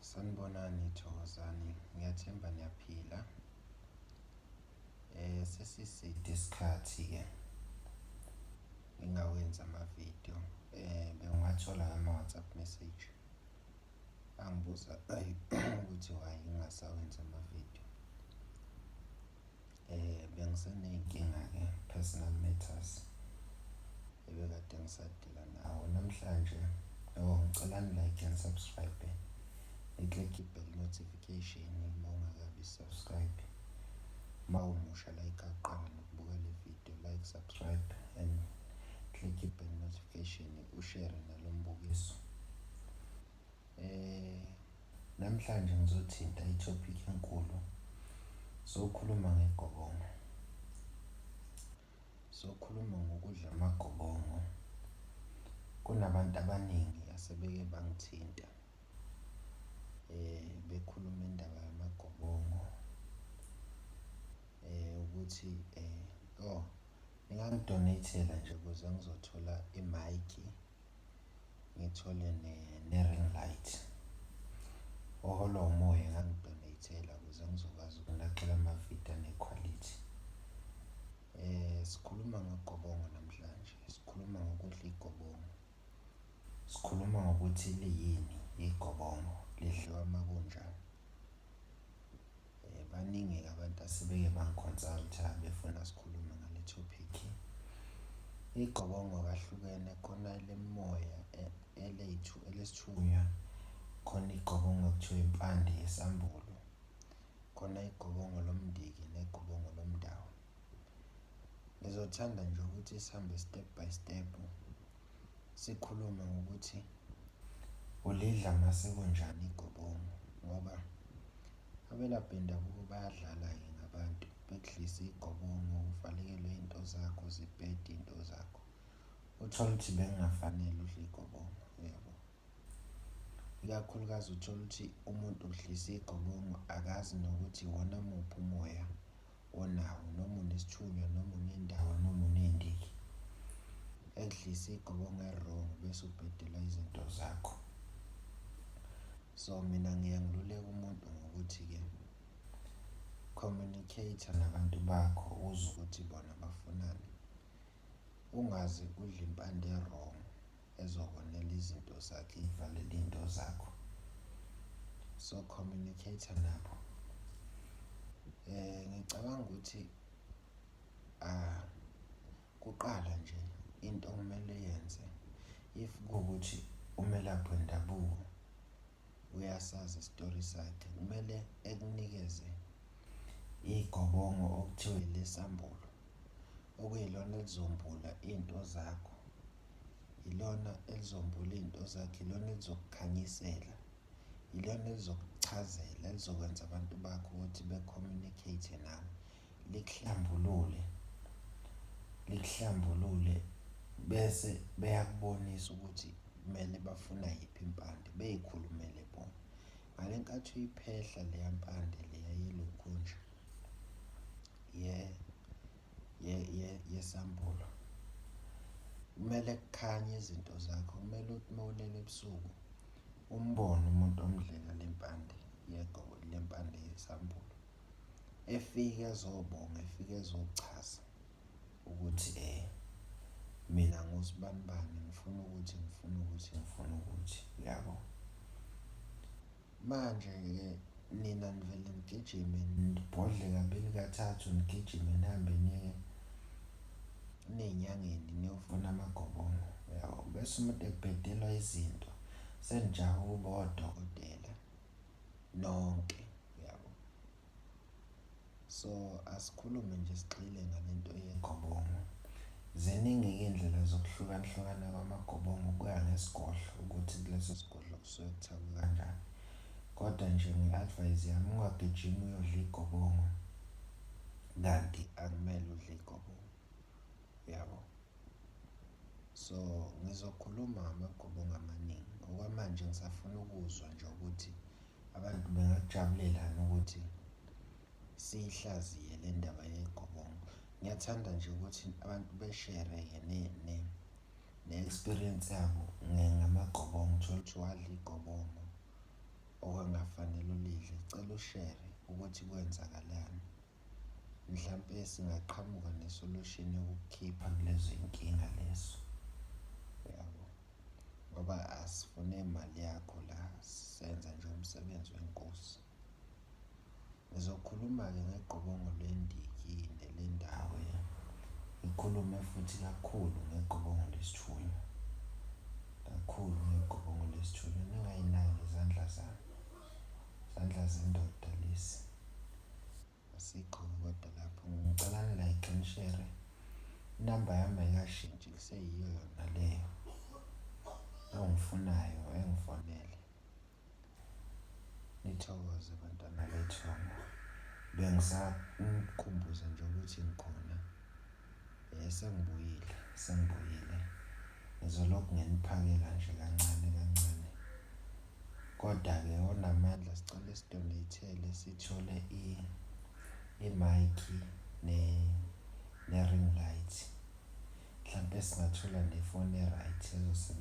Sanibonani, thokozani, ngiyathemba niyaphila. Sesiside isikhathi-ke ngingawenzi amavidiyo. Bengiwathola ngama-WhatsApp message angibuza ukuthi why ngingasawenzi amavidiyo. Bengiseney'nkinga-ke, personal matters ebekade ngisadila nawo. Namhlanje, oh, ngicela ni-like and subscribe, ni-click i-bell notification uma ungakabi subscribe. Uma umusha la ekhaya nokubuka le video, like, subscribe and click i-bell notification, ushare nalo mbukiso. Namhlanje ngizothinta i-topic enkulu. Sokhuluma ngegobongo. Sokhuluma ngokudla amagobongo. Kunabantu abaningi asebeke bangithinta bekhuluma indaba yamagobongo, ukuthi oh, ningangi-donate-ela nje ukuze ngizothola i-mic, ngithole ne-ring light. Oholwa umoya engangi-donate-ela ukuze ngizokwazi ukunakhela amavidiyo ane-quality. Sikhuluma ngegobongo namhlanje, sikhuluma ngokudla igobongo. Sikhuluma ngokuthi liyini igobongo, lidliwa uma kunjani. Baningi-ke abantu asebeke bangi-consult-a befuna sikhulume ngale topic. Igobongo kahlukene, khona elemimoya, elesithunywa, khona igobongo ekuthiwa impande yesambulo, khona igobongo lomndiki negobongo lomndawo. Ngizothanda nje ukuthi sihambe step by step, sikhulume ngokuthi ulidla mase kunjani igobongo, ngoba abelaphi bendabuko bayadlala-ke ngabantu, bekudlise igobongo, uvalekelwe iy'nto zakho, zibhede iy'nto zakho, uthole ukuthi bekungafanele udle igobongo, uyabo. Ikakhulukazi uthole ukuthi umuntu udlisa igobongo akazi nokuthi iwona muphi umoya onawo, noma unesithunywa, noma unendawo, noma unendiki. Ekudlisa igobongo e-wrong bese ubhedelwa izinto zakho. So mina ngiye ngiluleke umuntu ngokuthi-ke communicate nabantu bakho, uzwe ukuthi bona bafunani. Ungaze udle impande e-wrong ezokonela izinto zakhe, ivalele iy'nto zakho. So communicate nabo. Ngicabanga ukuthi kuqala nje into okumele uyenze, if kuwukuthi umelaphi wendabuko uyasazi isitori sakhe, kumele ekunikeze igobongo okuthiwa elesambulo, okuyilona elizombula iy'nto zakho, ilona elizombula iy'nto zakho, ilona elizokukhanyisela, ilona elizokuchazela, elizokwenza abantu bakho ukuthi be-communicate nawe, likuhlambulule, likuhlambulule bese beyakubonisa ukuthi kumele bafuna yiphi impande, bey'khulumele bona. Ngale nkathi uyiphehla leya mpande leya yelokhunja yesambulo, kumele kukhanye izinto zakho, kumele uthi uma ulele ebusuku umbone umuntu omdlela le mpande le mpande yesambulo, efike ezobonga, efike ezochaza ukuthi mina ngusibanibani, ngifuna ukuthi, ngifuna ukuthi, ngifuna ukuthi, uyabo. Manje-ke nina nivele nigijime nibhodle kabili kathathu, nigijime nihambe niye ney'nyangeni niyofuna amagobongo, uyabo. Bese umuntu ebhedelwa izinto, senijaha ukuba odokotela nonke, uyabo. So asikhulume nje, sigxile ngalento yegobongo. Ziningi-ke iy'ndlela zokuhlukahlukana kwamagobongo, kuya ngesigodlo ukuthi kuleso sigodlo kusuke kuthakwe kanjani. Kodwa nje nge-advice yami, ungagijimi uyodla igobongo kanti akumele udle igobongo, uyabo. So ngizokhuluma ngamagobongo amaningi. Okwamanje ngisafuna ukuzwa nje ukuthi abantu bengakujabulela yini ukuthi siyihlaziye le ndaba yegobongo. Ngiyathanda nje ukuthi abantu beshere-ke ne-experience yabo ngamagobongo. Uthole ukuthi wadla igobongo. Okwangafanele ulidle, cela ushere ukuthi kwenzakalani. Mhlampe singaqhamuka ne-solution yokukukhipha kulezo y'nkinga lezo. Uyabo? Ngoba asifune mali yakho la, senza nje umsebenzi wenkosi. Ngizokhuluma-ke ngegqobongo lendiki nelendawo, ngikhulume futhi kakhulu ngegqobongo lesithunywa, kakhulu ngegqobongo lesithunywa. Ningayinaki izandla zami, izandla zendoda lezi. Asikho-ke kodwa lapho. Ngicela ni-like nishere. Inamba yami ayikashintshi kuseyiyo yona leyo. Ongifunayo engifonele. Nithokoze bantwana bethongo. Bengisakukhumbuza nje ukuthi ngikhona. Eh sengibuyile, sengibuyile. Ngizolokhu nginiphakela nje kancane kancane. Kodwa-ke onamandla sicela sidoneyithele sithole i-mic ne-ring light. Mhlampe singathola nefoni e-right ezosebenza.